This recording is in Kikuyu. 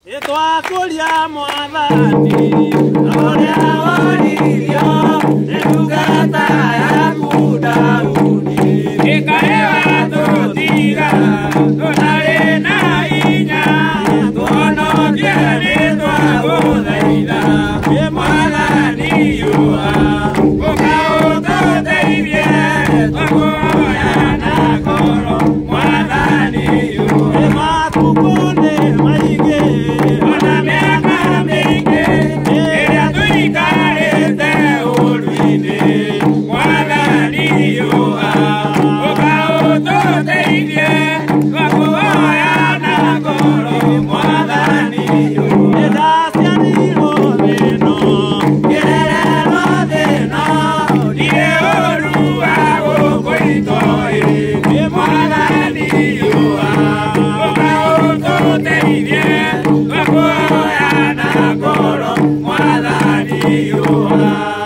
Twakũria Mwathani ũrĩa woririo nĩ ndungata yaku Daudi. Ĩkarĩwa tũtiga tũtarĩ na hinya, tũhonokie nĩ twagũthaitha. Mwathani yũa, ũka ũtũteithie, twakũhoya na ngoro. Mwathani yũa. Matukũ nĩ maingĩ, ona mĩaka mĩingĩ ĩrĩa tũikarĩte ũru-inĩ. Mwathani yũa, ũka ũtũteithie, twakũhoya na ngoro. Mwathani yũa. Ndaciarirwo thĩ-ĩno, ngĩrererwo thĩ-ĩno, ndirĩ ũru wa gũkũ itoĩ. Mwathani yũa, ũka ũtũteithie, twakũhoya na ngoro. Mwathani yũa.